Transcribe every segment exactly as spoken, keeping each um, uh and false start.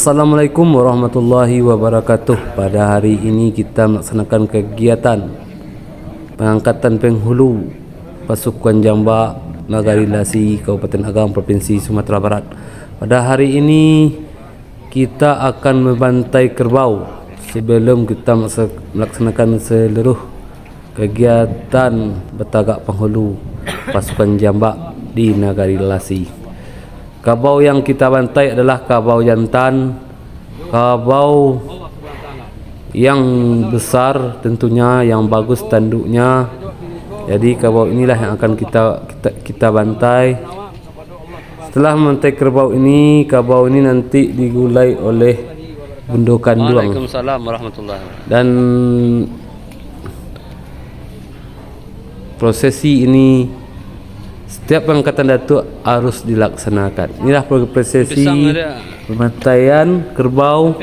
Assalamualaikum warahmatullahi wabarakatuh. Pada hari ini kita melaksanakan kegiatan pengangkatan penghulu pasukan Jambak Nagari Lasi, Kabupaten Agam, Provinsi Sumatera Barat. Pada hari ini kita akan membantai kerbau. Sebelum kita melaksa-, melaksanakan seluruh kegiatan batagak panghulu pasukan Jambak di Nagari Lasi. Kabau yang kita bantai adalah kabau jantan, kabau yang besar tentunya, yang bagus tanduknya. Jadi kabau inilah yang akan kita, kita, kita bantai. Setelah membantai kerbau ini, kabau ini nanti digulai oleh bundo kanduang. Waalaikumsalam warahmatullahi wabarakatuh. Dan prosesi ini, setiap pengangkatan datuak harus dilaksanakan. Inilah pro-, prosesi pembantaian kerbau,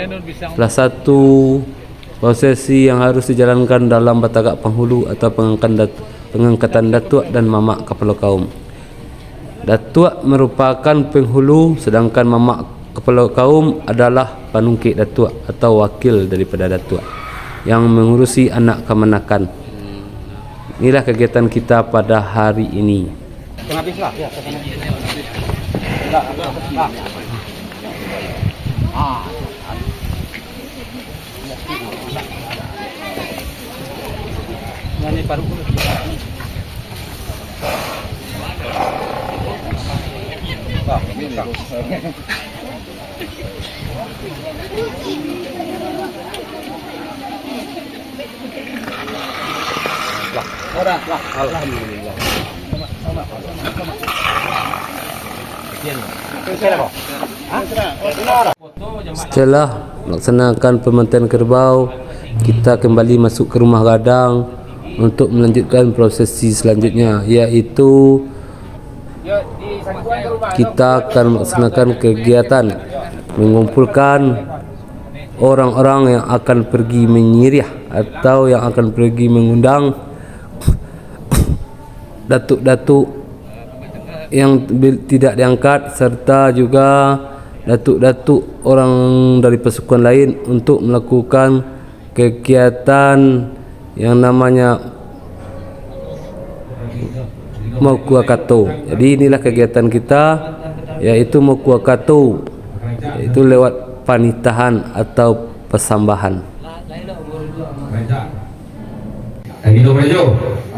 salah satu prosesi yang harus dijalankan dalam batagak panghulu atau pengangkan dat-, pengangkatan datuak dan mamak kapalo kaum. Datuak merupakan penghulu, sedangkan mamak kapalo kaum adalah panungkek datuak atau wakil daripada datuak yang mengurusi anak kamanakan. Inilah kegiatan kita pada hari ini. Alhamdulillah. Setelah melaksanakan pembantaian kerbau, kita kembali masuk ke rumah gadang untuk melanjutkan prosesi selanjutnya, yaitu kita akan melaksanakan kegiatan mengumpulkan orang-orang yang akan pergi menyiriah atau yang akan pergi mengundang datuk-datuk yang bil-, tidak diangkat, serta juga datuk-datuk orang dari pasukan lain untuk melakukan kegiatan yang namanya Mokuakato. Jadi inilah kegiatan kita, yaitu Mokuakato, yaitu lewat panitahan atau pasambahan. Lagi dua baju.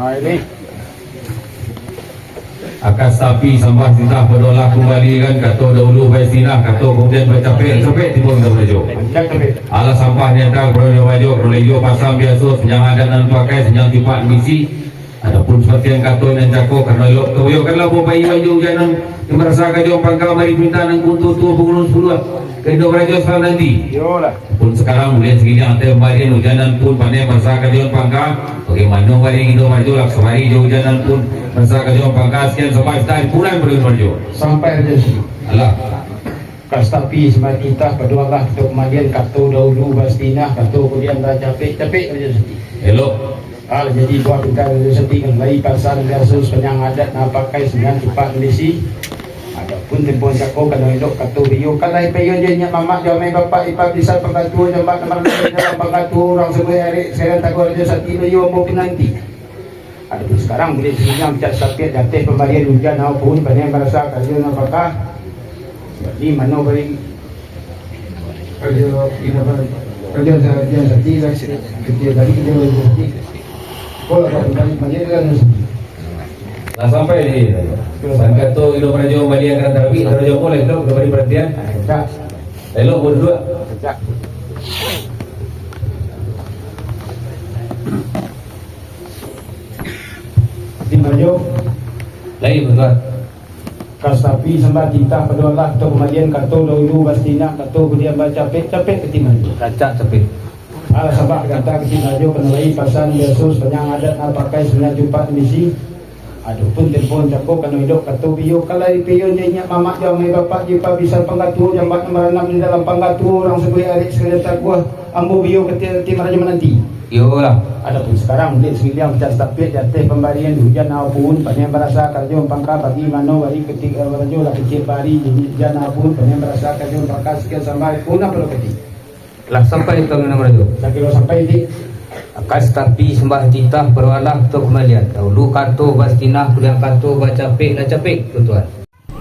Ah, ini. Akan tapi sambah titah pado lah kumbalikan, kato dahulu baistinah, kato kamudian bacapek, capek tibo Indo Marajo. Alah sambah niantan kapado Indo Marajo, kalau iyo pasang biaso, sanjang adat nan pakai, sanjang cupak misi. Adopun seperti nan kato nan cako, karano elok, kabuyokanlah buah bayi wajo ujanan, yang marasa kajo pangka mari pinta nan kuntu tuo pangulun sapuluah, ka Indo Marajo salam nanti. Iyolah. Pun sakarang buliah sagiliang ateh pambarian ujanan pun paneh marasa kajo pangka, bagaimana bari Indo Marajo lah sabari jo ujanan pun marasa kajo pangka, sakian sampai titah dipulang pado Indo Marajo. Sampai Rajo Sati. Alah. Akan tapi sambah titah pado lah, kato kamudian kato dahulu baistinah, kato kamudian bacapek-capek Rajo Sati. Elok. Alah jadi buah pinta Rajo Sati, kan lai pasan biaso, sapanjang adat nan pakai, sapanjang cupak nan bisi. Adopun tempo nan cako, karano elok kato baiyo, kan lai paiyo jo inyiak mamak, jo amai bapak, ipar, bisan, pangkatuo, jambak, nan marandam di dalam pangkatuo, urang sabuik arek, sakian taguah Rajo Sati baiyo, ambo pinanti. Adopun sakarang buliah sagiliang, cak sapiak di ateh pambarian ujan, awak pun paneh marasa kajo nan pakai. Di mano bari Kerja, kerja, kerja sehari, kerja sehari, kerja sehari, kerja sehari. Kalau tak kembali, kembali kan. Lah sampai di sangka tu, Indo Marajo kembali akan terapi, Indo Marajo mulai tu kembali perhatian. Tak. Elok buat duduk. Tak. Di Marajo. Lain, tuan. Akan tapi sambah titah pado lah, kato kamudian kato dahulu baistinah, kato kamudian bacapek-capek ka Indo Marajo. Rancak capek. Alah sambah kata ka Indo Marajo, karano lai pasan biaso, sapanjang adat nan pakai, sapanjang cupak nan bisi. Adopun tempo nan cako, karano elok kato baiyo, kan lai paiyo jo inyiak mamak, jo amai bapak, jo ipar, bisan, pangkatuo, jambak nan marandam di dalam pangkatuo, urang sabuik arek, sakian taguah, ambo baiyo ka Indo Marajo mananti. Iyolah. Adapun sakarang, bulik sumiliang pacah satapiak di ateh pambarian, hujan awa pun, panih barasa karajo mampangka, bagi mano bari ketik, eh, karajo lah kecil bari, hujan awa pun, panih barasa karajo mampangka, sakian sambah pun apo lo kecil. Lah sampai ka minum rajo. Sakiro sampai di. Akas tapi sambah titah, barualah tu kambalian. Dahulu kato bastinah, kuliah kato bacapek, lah capek tu tuan.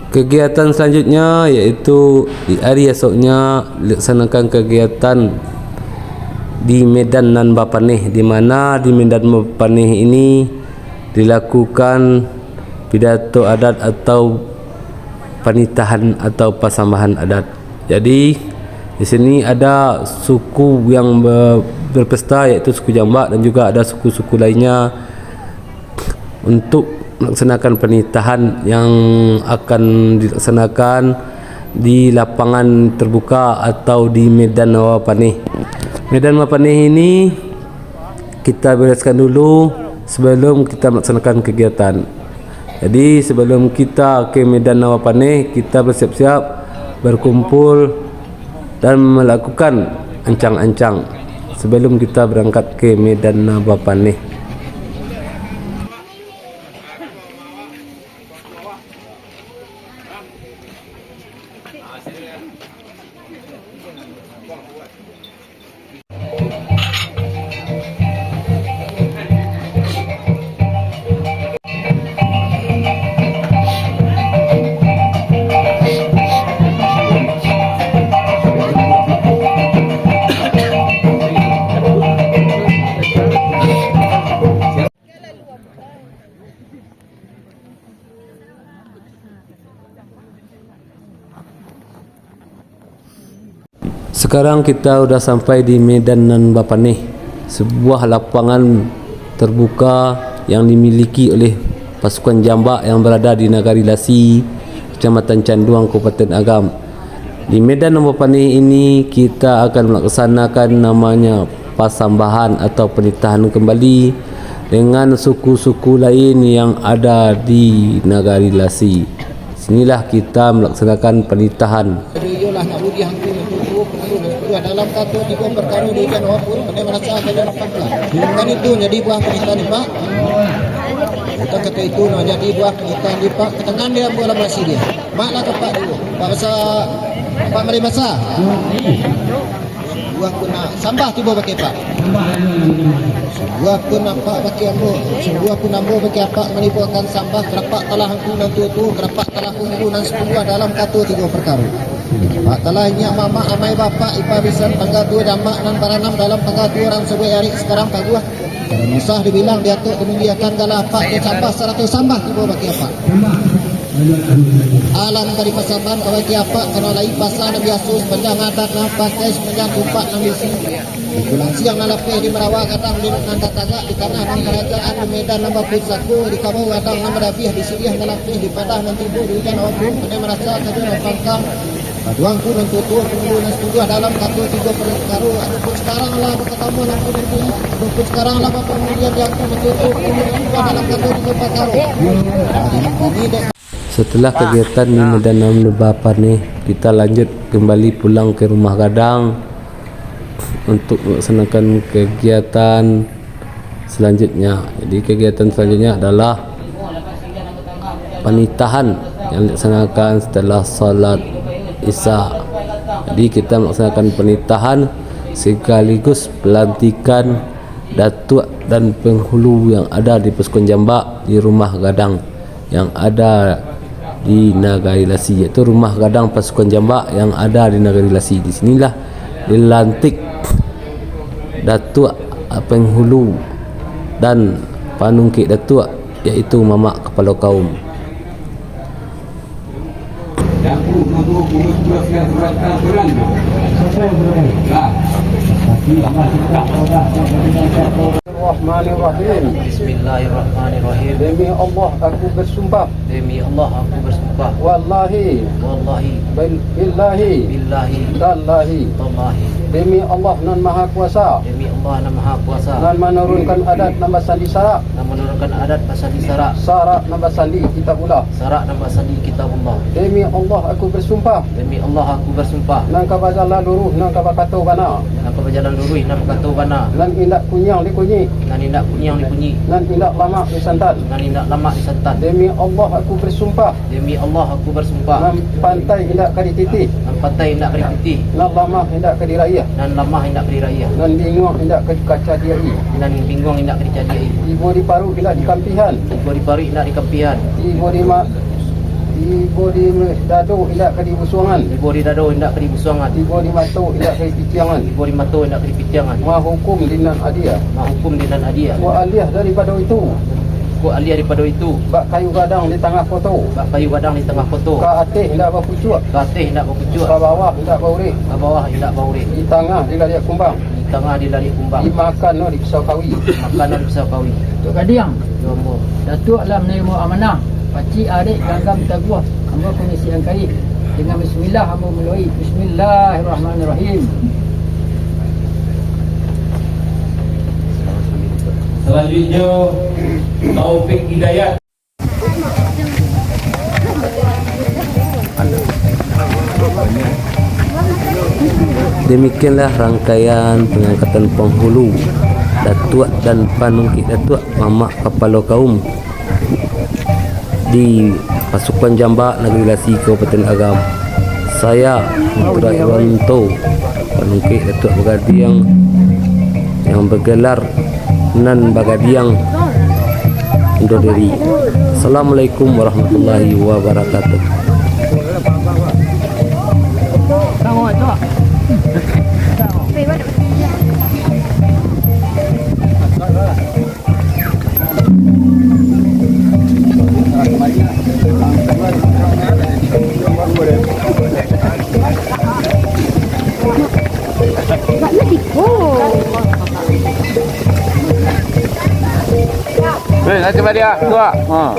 Kegiatan selanjutnya yaitu di hari esoknya dilaksanakan kegiatan di medan nan bapaneh, di mana di medan bapaneh ini dilakukan pidato adat atau panitahan atau pasambahan adat. Jadi, di sini ada suku yang be-, berpesta, yaitu suku Jambak, dan juga ada suku-suku lainnya untuk melaksanakan panitahan yang akan dilaksanakan di lapangan terbuka atau di medan bapaneh. Medan bapaneh ini kita bereskan dulu sebelum kita melaksanakan kegiatan. Jadi, sebelum kita ke medan bapaneh, kita bersiap-siap, berkumpul, dan melakukan ancang-ancang sebelum kita berangkat ke medan bapaneh. Sekarang kita udah sampai di medan nan bapaneh, sebuah lapangan terbuka yang dimiliki oleh pasukan Jambak yang berada di Nagari Lasi, Kecamatan Canduang, Kabupaten Agam. Di medan nan bapaneh ini, kita akan melaksanakan namanya pasambahan atau penitahan kembali dengan suku-suku lain yang ada di Nagari Lasi. Sinilah kita melaksanakan penitahan. Iyolah nak uji hangku untuk tu, perlu nak uji dalam kato tigo perkaro di ujian awak pun, pandai marasa kalian dapat lah. Bukan itu jadi buah penitahan ni, Pak. Bukan kata itu nak jadi buah penitahan ni, Pak. Ketenangan dia buah dalam nasi dia. Mak lah kapak dulu. Pak basa, Pak Malai Basa. Sungguah pun nak sambah tibo bakeh Apak. Sungguah pun nampak bakeh ambo. Sungguah pun ambo bakeh Apak manimbulkan sambah, karapak talah angku nan tuo-tuo, karapak talah angku nan sapuluah dalam kato tigo parkaro. Apak talah inyiak mamak amai bapak, ipa bisan pangga tuo, damak nan baranam dalam pangga tuo, urang sabuik arik sakarang paguah. Kada usah dibilang, diatok dimunggiakan, galah Apak tu sambah sarato sambah tibo bakeh Apak. Alam dari pasambahan ka bakeh Apak, kana lai pasa nan biaso, sapanjang adat nan pakai, sapanjang tumpak nan bisi. Di pulang siang nan lapeh, di marawa gadang di nan tatagak, di tanah nan karajaan, di medan nan bapusako, di kabau gadang nan badabiah, di siriah nan lapeh, di padah nan tibo, di ujan awak pun, pandai marasa kaju nan pangkang. Paduang ku nan tuo-tuo, pangulu nan satujuah dalam kato tigo parkaro, adopun sakarang lah bakatamo nan kuduku, adopun sakarang lah bapamulian di angku nan tuo-tuo, pangulu nan satujuah dalam kato tigo parkaro. Setelah kegiatan di medan nan bapaneh, kita lanjut kembali pulang ke rumah gadang untuk melaksanakan kegiatan selanjutnya. Jadi, kegiatan selanjutnya adalah penitahan yang dilaksanakan setelah salat Isya. Jadi, kita melaksanakan penitahan sekaligus pelantikan datuak dan penghulu yang ada di Pasukan Jambak di rumah gadang yang ada di Nagari Lasi, yaitu rumah gadang Pasukan Jambak yang ada di Nagari Lasi. Di sinilah dilantik datuak, penghulu, dan panungkik datuak, yaitu mamak kapalo kaum. Rahmanirrahim. Bismillahirrahmanirrahim. Demi Allah, aku bersumpah. Demi Allah, aku bersumpah. Wallahi. Wallahi. Bil-, billahi. Billahi. Tallahi. Tallahi. Demi Allah nan Maha Kuasa. Demi Allah nan Maha Kuasa. Nan manurunkan adat nan basandi sarak. Nan manurunkan adat basandi sarak. Sarak nan basandi Kitabullah. Sarak nan basandi Kitabullah. Demi Allah, aku bersumpah. Demi Allah, aku bersumpah. Nan ka bajalan luruih, nan ka bakato bana. Nan ka bajalan luruih, nan bakato bana. Nan indak kuniang dikunyik. Nan indak kuniang dikunyik. Nan indak lamak disantan. Nan indak lamak disantan. Demi Allah, aku bersumpah. Demi Allah, aku bersumpah. Nan pantai indak ka dititih. Nan pantai indak ka dititih. Nan lamah indak ka diraiah. Nan lamah indak ka diraiah. Nan binguang indak ka dikacadiai. Nan binguang indak ka dikacadiai. Tibo di paruik indak dikampihan. Tibo di paruik indak dikampihan. Tibo di ma-, tibo di dado indak ka dibusuangan. Tibo di dado indak ka dibusuangan. Tibo di mato indak ka dipiciangan. Tibo di mato indak ka dipiciangan. Mahukum di nan adia. Mahukum di nan adia. Kok alih daripado itu. Kok alih daripado itu. Bak kayu gadang di tangah koto. Bak kayu gadang di tangah koto. Ka ateh indak bapucuak. Ka ateh indak bapucuak. Ka bawah indak baurek. Ka bawah indak baurek. Di tangah dilariak kumbang. Di tangah dilariak kumbang. Dimakan no dipisau kawi. Dimakan no dipisau kawi. Tok Gadiang. Yo, ambo. Datuak lah manarimo amanah. Pacik adat ganggam taguah. Ambo komisi angkaik. Dengan bismillah ambo muloi. Bismillahirrahmanirrahim. Selanjutnya, Taufik Hidayat. Demikianlah rangkaian pangangkatan panghulu, datuak dan panungkik datuak, mamak kapalo kaum di Pasukan Jambak, Nagari Lasi, Kabupaten Agam. Saya, Putra Iwanto, panungkik datuak bagadiang yang bergelar nan bagadiang undur diri. Assalamualaikum warahmatullahi wabarakatuh. Weh, nanti balik ah, tu ah. Ha.